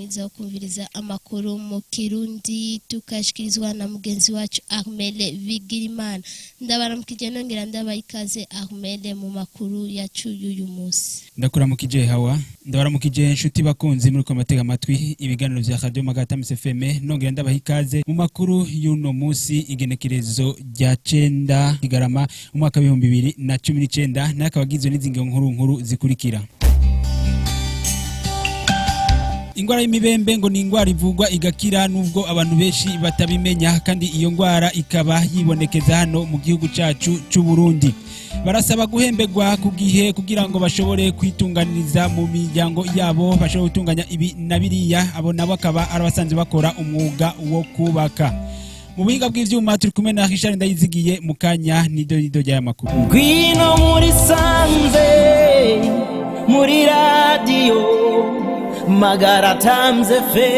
mwiza wo kumviriza amakuru mu Kirundi, tukashikirizwa na mugenzi wacu Armele Bigirimana. Ndabaramukije nongera ndabaha ikaze, Armele, mu makuru yacu y'uyu munsi. Ndakuramukije Hawa, ndabaramukije inshuti bakunzi muri ko amatwi ibiganiro vya Radio Magatamus FM, nongera ndabaha ikaze mu makuru y'uno munsi, igenekerezo rya 9 Kigarama umwaka 2019, n'akaba agizwe n'izi ngingo nkuru nkuru zikurikira. Ingwara y'imibembe ngo ni ingwara ivugwa igakira nubwo abantu benshi batabimenya, kandi iyo ngwara ikaba yibonekeza hano mu gihugu cacu c'u Burundi. Barasaba guhembegwa ku gihe kugira ngo bashobore kwitunganiriza mu miryango yabo, bashobore gutunganya ibi na biriya. Abo nabo akaba ari abasanzwe bakora umwuga wo kubaka. Mu buhinga bw'ivyuma turi kumwe na Richard Ndayizigiye. Mu kanya nido nido ry'aya makuru. Ngwino muri sanze, muri radiyo Magara Times FM.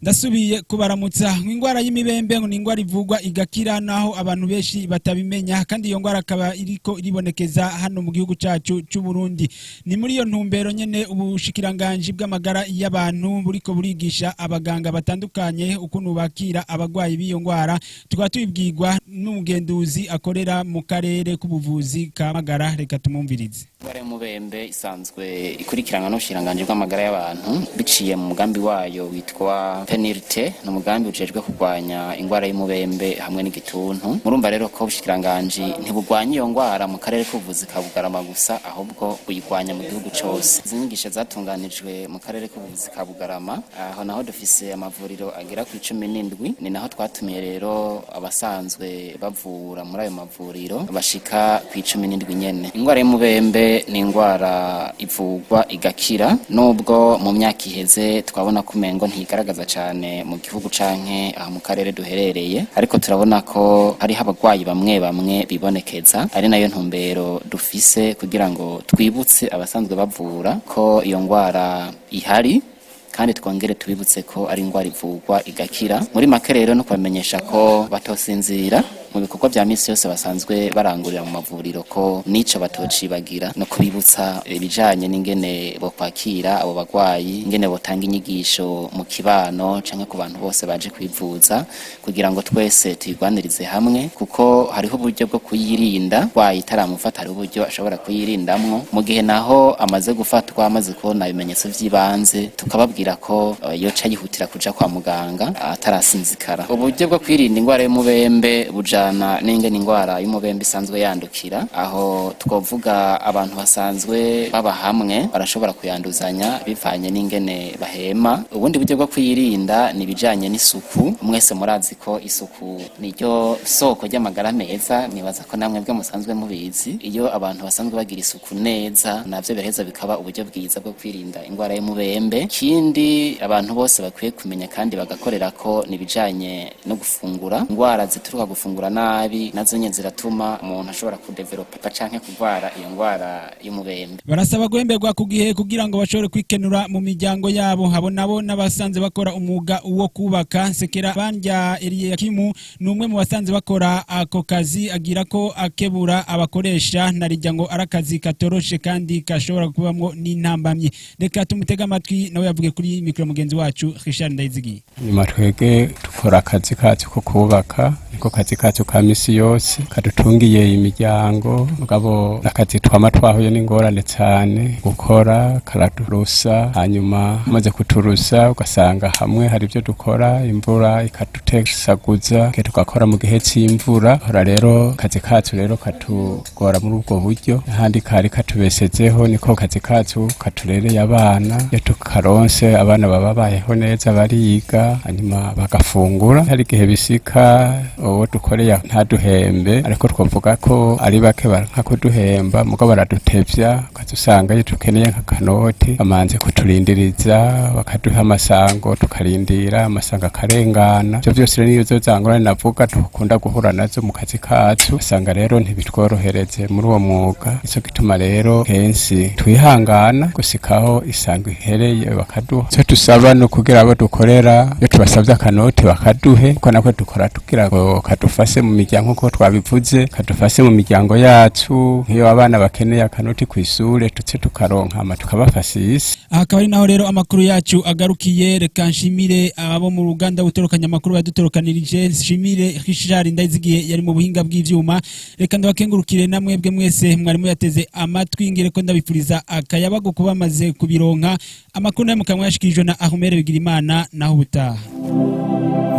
Ndasubiye kubaramutsa. Ingwara y'imibembe ngo ni ingwara ivugwa igakira naho abantu benshi batabimenya, kandi iyo ngwara akaba iriko iribonekeza hano mu gihugu cacu c'u Burundi. Ni muri iyo ntumbero nyene ubushikiranganji bw'amagara y'abantu buriko burigisha abaganga batandukanye ukuntu bakira abagwayi b'iyo ngwara. Tukaba tubibwirwa n'umugenduzi akorera mu karere k'ubuvuzi ka Magara. Reka tumumvirize. Ingwara y'umubembe isanzwe ikurikiranwa n'ubushikiranganji bw'amagara y'abantu biciye mu mugambi wayo witwa PNLT. Ni umugambi ujejwe kurwanya ingwara y'umubembe hamwe n'igituntu. Murumva rero ko ubushikiranganji ntibugwanya iyo ngwara mu karere k'ubuvuzi ka Bugarama gusa, ahubwo buyigwanya mu gihugu cose. Izi nyigisho zatunganijwe mu karere k'ubuvuzi ka Bugarama, aho naho dufise amavuriro agera ku 17. Ni naho twatumiye rero abasanzwe bavura muri ayo mavuriro bashika ku 17 nyene. Ingwara y'umubembe ni ingwara ivugwa igakira, nubwo mu myaka iheze twabona ko umengo ntigaragaza cane mu gihugu canke aha mu karere duherereye, ariko turabona ko hariho abagwayi bamwe bamwe bibonekeza, ari nayo ntumbero dufise kugira ngo twibutse abasanzwe bavura ko iyo ngwara ihari, kandi twongere tubibutse ko ari ingwara ivugwa igakira. Muri make rero no kubamenyesha ko batosinzira mu bikorwa vya misi yose basanzwe barangurira mu mavuriro, ko nico batocibagira, no kubibutsa ibijanye n'ingene bokwakira abo bagwayi, ingene botanga inyigisho mu kibano canke ku bantu bose baje kwivuza, kugira ngo twese tuyigwanirize hamwe, kuko hariho uburyo bwo kuyirinda. Gwayi itaramufata, hariho uburyo ashobora kuyirindamwo. Mu gihe naho amaze gufatwa, amaze kubona ibimenyetso vy'ibanze, tukababwira ko yoca yihutira kuja kwa muganga atarasinzikara. Uburyo bwo kwirinda ingwara y'umubembe bujana n'ingene ingwara y'umubembe isanzwe yandukira. Aho twovuga abantu basanzwe baba hamwe barashobora kuyanduzanya bivanye n'ingene bahema. Ubundi buryo bwo kuyirinda ni ibijanye n'isuku. Mwese murazi ko isuku niryo soko ry'amagara meza. Nibaza ko namwe bwe musanzwe mubizi. Iyo abantu basanzwe bagira isuku neza, navyo biraheza bikaba uburyo bwiza bwo kwirinda ingwara y'umubembe. Ikindi abantu bose bakwiye kumenya kandi bagakorera ko ni ibijanye no gufungura. Ingwara zituruka gufungura nabi nazo nyene ziratuma umuntu ashobora kudevelopa canke kugwara iyo ngwara y'umubembe. Barasaba guhemberwa ku gihe kugira ngo bashobore kwikenura mu miryango yabo. Abo nabo n'abasanze bakora umwuga wo kubaka. Nsekera Bandya Eliyakimu ni umwe mu basanze bakora ako kazi, agira ko akebura abakoresha narijya ngo ari akazi katoroshe kandi kashobora kubamwo n'intambamyi. Reka tumutege amatwi, nawe yavuge kuri mikoro mugenzi wacu Richard Ndayizigiye. Nyuma twebwe dukora akazi kacu ko kubaka, niko kazi kacu ka misi yose kadutungiye imiryango. Mugabo akazi twama twahuye n'ingorane cyane gukora, karadurusa. Hanyuma amaze kuturusa, ugasanga hamwe hari ibyo dukora imvura ikadutesaguza, tugakora mu gihe c'imvura. Hora rero akazi kacu rero katugora muri ubwo buryo, ahandi kari katubesezeho, niko kazi kacu katurereye abana. Iyo tukaronse, abana baba babayeho neza, bariga hanyuma bagafungura. Hari igihe bisika uwo dukoreye ntaduhembe, ariko twavuga ko ari bake baranka kuduhemba, mugo baradutevya. Ukaza usanga iyo dukeneye nk'akanoti bamanze kuturindiriza, bakaduha amasango, tukarindira amasango akarengana. Ivyo vyose rero nizo za ngorane navuga dukunda guhura nazo mu kazi kacu. Usanga rero ntibitworohereze muri uwo mwuga. Nico gituma rero kenshi twihangana gusikaho isango ihereye bakaduha. Icyo dusaba ni ukugira abo dukorera, iyo tubasabye akanoti bakaduhe, kuko natwe dukora tugira ngo kadufashe. Kadufashe mu miryango nkuko twabivuze, kadufashe mu miryango yacu, nk'iyo abana bakeneye akanoti kw'ishure tuce tukaronka hama tukabafashisha. Aha akaba ari naho rero amakuru yacu agarukiye. Reka nshimire abo mu ruganda butorokanya amakuru badutorokanirije, nshimire Richard Ndayizigiye yari mu buhinga bw'ivyuma. Reka ndabakengurukire namwebwe mwese mwarimu yateze amatwi, ngire ko ndabifuriza akayabago kuba bamaze kubironka. Amakuru nayo mukaba mwayashikirijwe na Ahumere Bigirimana. Naho ubutaha.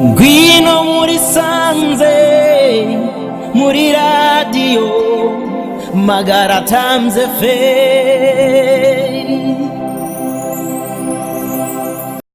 Ngwino muri sanze, muri radiyo Magara Times FM.